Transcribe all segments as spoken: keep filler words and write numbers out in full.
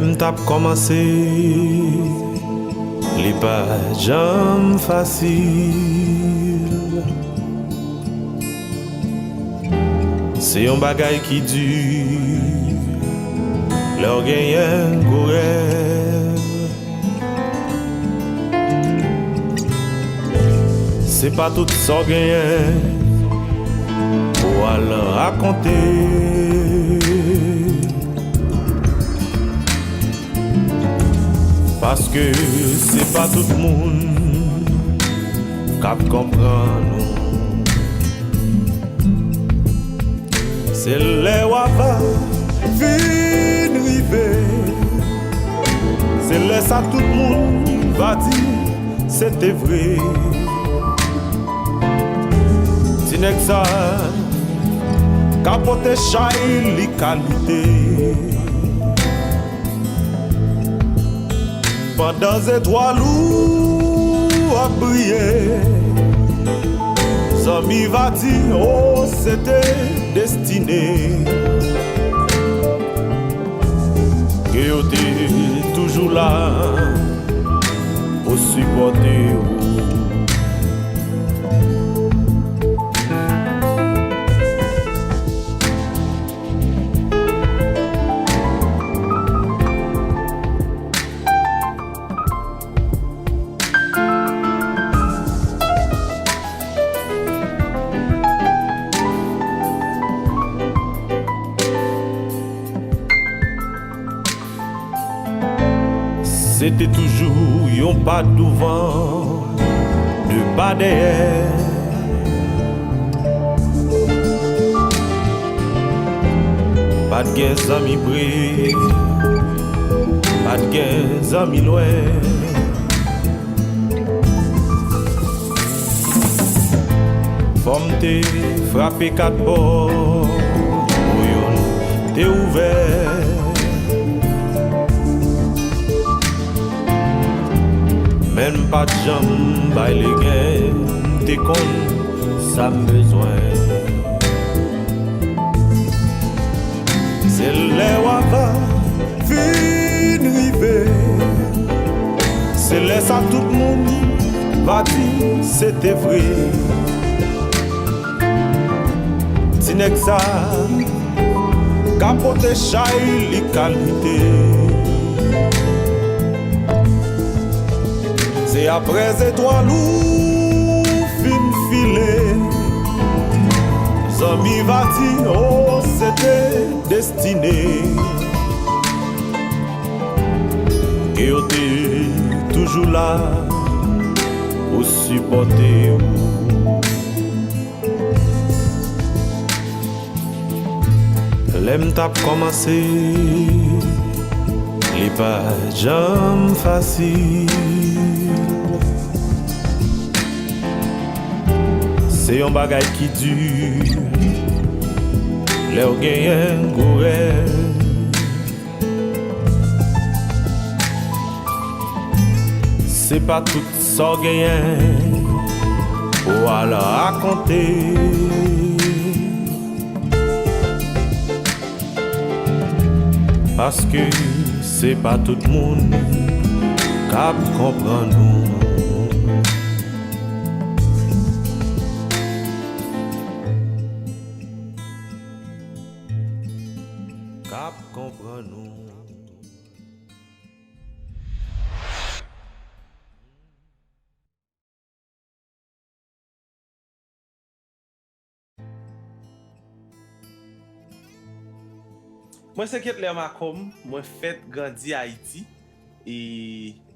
M t ap kòmanse, li pa janm fasil. Se yon bagay ki di lè w genyen gwo rèv. Se pa tout sa w genyen pou w al rakonte. Paske se pa tout moun k ap konprann ou. Se lè w ava fin rive, se lè sa tout moun va di se te vre. Ti nèg sa ka pote chay li ka lite. Pandan zetwal ou ap briye, zanmi va di, "O, se te destine." Ke yo te toujou la pou sipòte ou. Se te toujou yon pa douvan, de pa dèyè. Pa t gen zanmi pre, pa t gen zanmi lwen. Fò m te frape kat pò pou youn te ouvè. Men m pa t janm bay legen, m te konn sa m bezwen. Se lè w ava fin rive, se lè sa tout moun va di se te vre. Ti nèg sa ka pote chay li ka lite. Se apre zetwal ou fin file, zanmi va di, "O, se te destine." Ke yo te toujou la pou sipòte ou. Lè m t ap kòmanse, li pa janm fasil. Se yon bagay ki di lè w genyen gwo rèv. Se pa tout sa w genyen pou w al rakonte. Paske se pa tout moun k ap konprann ou. K ap konprann ou. Mwen se Ketler Macomb, mwen fèt, grandi Ayiti. E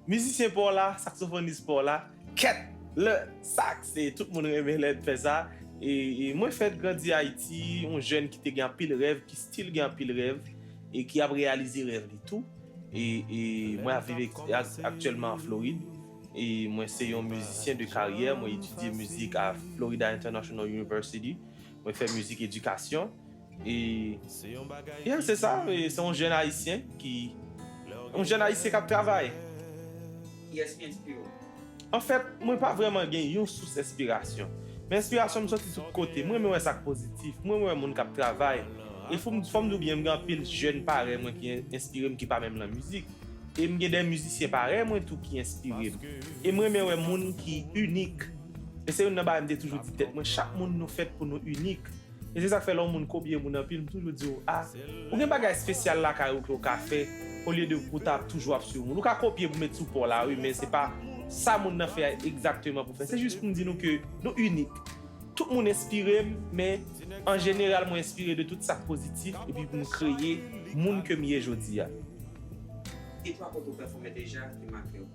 mizisyen pa w la, saksofonis pa w la, kèt, le sax, e tout moun renmen lè l fè sa. E, e mwen fèt, grandi Ayiti, yon jèn ki te gen anpil rèv, ki still gen anpil rèv, e ki ap reyalize rèv li tou. E, e mwen ap viv ek-, ak-, aktyèlman an Florid. E mwen se yon mizisyen de karyè. Mwen etidye mizik a Florida International University. Mwen fè mizik edikasyon. E, yeah, se sa. E se yon jèn ayisyen ki, yon jèn ayisyen k ap travay. Kiyès ki enspire w? Anfèt, mwen pa vrèman gen yon sous enspirasyon. Men enspirasyon m soti tout kote. Mwen renmen wè sa k pozitif. Mwen renmen wè moun k ap travay. E fò m, fò m di w byen, m gen anpil jèn parèy mwen ki en- enspire m, ki pa menm lan mizik. E m gen de mizisyen parèy mwen tou ki enspire m. E m renmen wè moun ki inik. E se youn nan bagay m te toujou di tèt mwen, chak moun nou fèt pou nou inik. E se sa k fè lè yon moun kopye moun anpil, m toujou di w, a, ou gen bagay espesyal lakay ou ke w ka fè, olye de pou w ta toujou ap swiv moun. Ou ka kopye pou met sou pa w la, wi, men se pa sa moun nan fè a egzakteman pou fè. Se jis pou m di nou ke nou inik. Tout moun enspire m, men an jeneral, mwen enspire de tout sa k pozitif, epi pou m kreye moun ke m ye jodi a. Ki twa kote w pèfòme deja ki make w?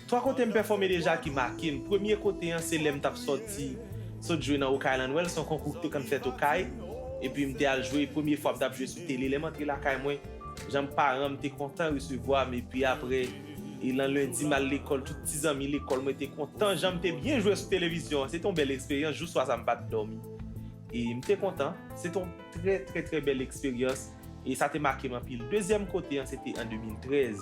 Twa kote m pèfòme deja ki make m. Premye kote an, se lè m t ap sòti, sot jwe nan Okay Land Well, se yon konkou ki te konn fèt Okay. Epi m te al jwe, premye fwa m t ap jwe sou tele. Lè m antre lakay mwen, jan paran m te kontan resevwa m. Epi apre, e lan lendi m al lekòl, tout ti zanmi lekòl mwen te kontan. Jan m te byen jwe sou televizyon an, se te yon bèl eksperyans. Jou swa sa, m pa t dòmi. E m te kontan. Se te yon trè, trè, trè bèl eksperyans. E sa te make m anpil. Dezyèm kote an, se te an de mil trèz.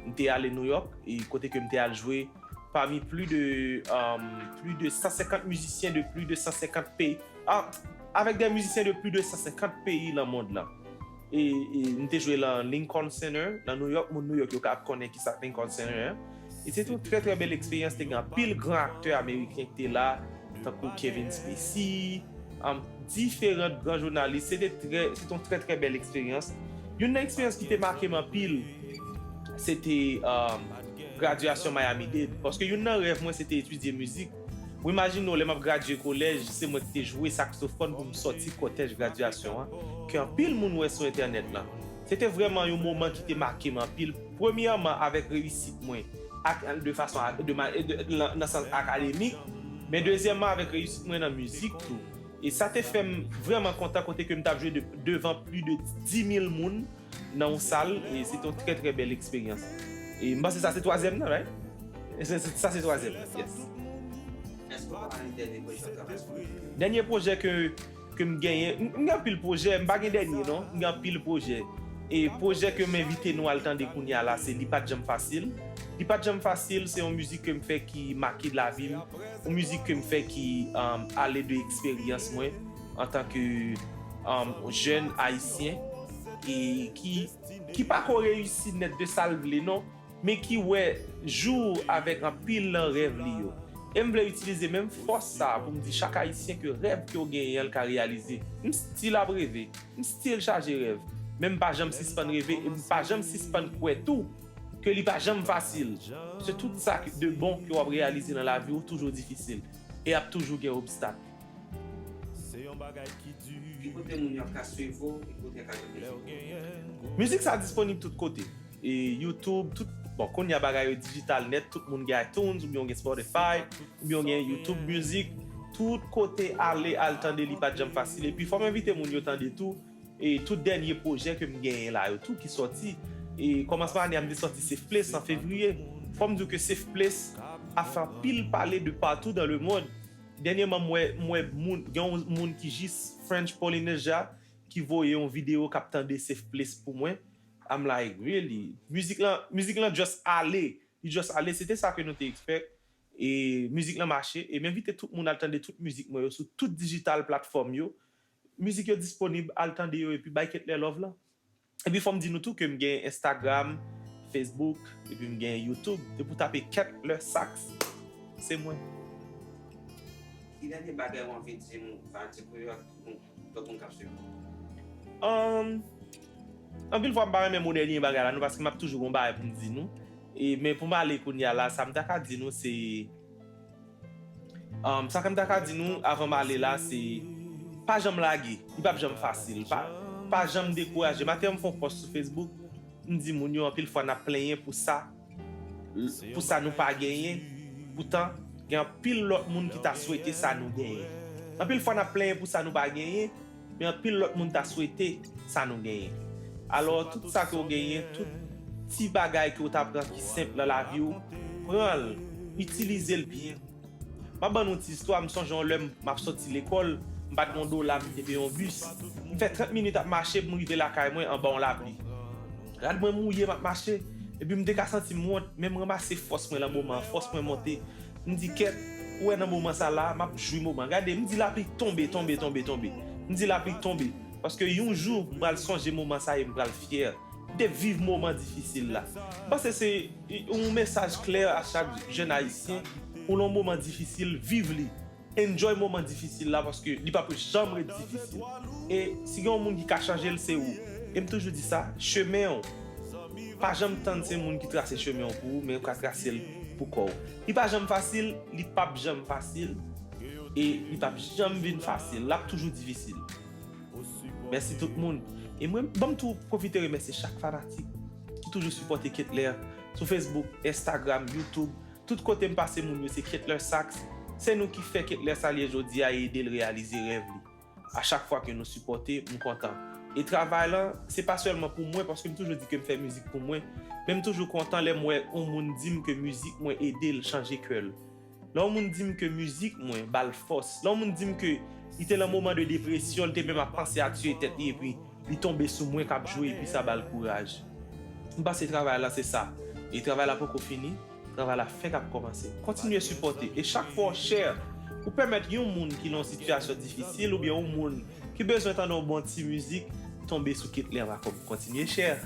M te ale New York, e kote ke m te al jwe pami pli de, um, pli de san senkant mizisyen de pli de san senkant peyi. Ah, avèk de mizisyen de pli de san senkant peyi lan mond lan. E, e m te jwe lan Lincoln Center, lan New York. Moun New York yo ka ap konnen ki sa k Lincoln Center an. E se te yon trè, trè bèl eksperyans. Te gen anpil gran aktè ameriken ki te la, tankou Kevin Spacey, um, diferan gran jounalis. Se te trè, se te yon trè, trè bèl eksperyans. Youn nan eksperyans ki te make m anpil, se te, um, gradyasyon Miami-Dade. Paske youn nan rèv mwen, se te etidye mizik. Ou imajine w, lè m ap gradye kolèj, se mwen ki te jwe saksofòn pou m sòti kòtèj gradyasyon an, ke anpil moun wè sou entènèt lan. Se te vrèman yon moman ki te make m anpil. Premyèman, avèk reyisit mwen, ak, de fason, a- de, ma- de, nan, nan sans akademik, men dezyèmman, avèk reyisit mwen nan mizik tou. E sa te fè m vrèman kontan kote ke m t ap jwe de- devan pli de dis mil moun nan yon sal, e se te yon trè, trè bèl eksperyans. E m panse sa se twazyèm nan, right? E se- se- sa se twazyèm, yes. Èske w ka pale de dènye pwojè w travay sou li? Dènye pwojè ke, ke m genyen, m m gen anpil pwojè, m pa gen dènye non, m gen anpil pwojè. E pwojè ke m envite nou al tande kounye a la, se Li pa t janm fasil. Li pa t janm fasil, se yon mizik ke m fè ki make lavi m, yon mizik ke m fè ki, um, ale de eksperyans mwen antanke, um, jèn ayisyen e ki, ki pa ko reyisi nèt de sa l vle non, men ki wè jou avèk anpil nan rèv li yo. E m vle itilize menm fòs sa a pou m di chak ayisyen ke rèv ke w genyen an, l ka reyalize. M still ap reve, m still chaje rèv, men m pa janm sispann reve e m pa janm sispann kwè tou ke li pa janm fasil. Se tout sa ki- de bon ke w ap reyalize nan lavi w toujou difisil e ap toujou gen obstak. Ki kote moun yo ka swiv ou, ki kote yo ka jwenn mizik ou? Mizik sa disponib tout kote. E YouTube, tout, bon, kounye a bagay yo dijital nèt, tout moun gen iTunes, oubyen w gen Spotify, oubyen w gen YouTube Music. Tout kote ale, al tande Li pa t janm fasil. Epi fò m envite moun yo tande tou, e tout dènye pwojè ke m genyen la yo tou ki sòti. E kòmansman ane a, m te sòti Safe Place an fevriye. Fò m di w ke Safe Place ap fè anpil pale de patou dans le monde. Dènyèman, m wè, m wè moun, gen yon moun ki jis French Polynesia ki voye yon videyo k ap tande Safe Place pou mwen. I'm like, really? Mizik lan, mizik lan just ale. Li just ale. Se te sa ke nou te expect. E mizik lan mache. E m envite tout moun al tande tout mizik mwen yo sou tout digital platfòm yo. Mizik yo disponib, al tande yo epi bay kèt lè love lan. Epi fò m di nou tou ke m gen Instagram, Facebook, epi m gen YouTube. Depi w tape Kettler Sax, se mwen. Ki dènye bagay w anvi di moun, pa di pou yo ak tout moun, lòt moun k ap swiv ou? Um, anpil fwa m pa renmen mo dènye bagay la non, paske m ap toujou gon bagay pou m di nou. E, men pou m ale kounye a la, sa m ta ka di nou se, um, sa ke m ta ka di nou avan m ale la se, pa janm lage, li p ap janm fasil, pa, pa janm dekouraje. Maten an m fè yon post sou Facebook, m di moun yo anpil fwa n ap plenyen pou sa, pou sa nou pa genyen, poutan gen anpil lòt moun ki ta swete sa nou genyen. Anpil fwa n ap plenyen pou sa nou pa genyen, men anpil lòt moun ta swete sa nou genyen. Alò, tout sa ke w genyen, tout ti bagay ke w ta pran ki senp nan lavi w, pran l, itilize l byen. M ap ban nou ti istwa, m sonje yon lè m, m ap soti lekòl, m pa t gen yon dola, m te peye yon bis. M fè trant minit ap mache pou m rive lakay mwen anba yon lapli. Rad mwen mouye, m ap mache, epi m te ka santi m wont, men m ranmase fòs mwen lan moman an, fòs mwen monte. M di, kèt, ou wè nan moman sa la, m ap jwi moman. Gade, m di lapli tonbe, tonbe, tonbe, tonbe. M di lapli tonbe. Paske yon jou, m pral sonje moman sa e m pral fyè. M te viv moman difisil la. M panse se yon mesaj klè a chak jèn ayisyen. Ou nan yon moman difisil, viv li. Enjoy moman difisil la paske li p ap janm ret difisil. E si gen yon moun ki ka chanje l, se ou. E m toujou di sa, chemen w, pa janm tann se moun ki trase chemen w pou ou, men ou ka trase l pou kò w. Li pa janm fasil, li p ap janm fasil, e li p ap janm vin fasil. L ap toujou difisil. Mèsi tout moun. E mwen, ban m tou pwofite remèsye chak fanatik ki toujou sipòte Ketler sou Facebook, Instagram, YouTube. Tout kote m pase moun yo se Ketler Sax. Se nou ki fè Ketler sa l ye jodi a e ede l reyalize rèv li. A chak fwa ke nou sipòte, m kontan. E travay lan, se pa sèlman pou mwen, paske m toujou di ke m fè mizik pou mwen, men m toujou kontan lè m wè yon moun di m ke mizik mwen ede l chanje kè l. Lè yon moun di m ke mizik mwen ba l fòs, lè yon moun di m ke li te nan moman de depresyon, li te menm ap panse a tiye tèt li, epi li tonbe sou mwen k ap jwe, epi sa ba l kouraj. M panse travay la se sa. E travay la poko fini, travay la fèk ap kòmanse. Kontinye sipòte. E chak fwa w share, ou pèmèt yon moun ki nan yon sitiyasyon difisil oubyen yon moun ki bezwen tande yon bon ti mizik tonbe sou Ketler Macomb. Kontinye share.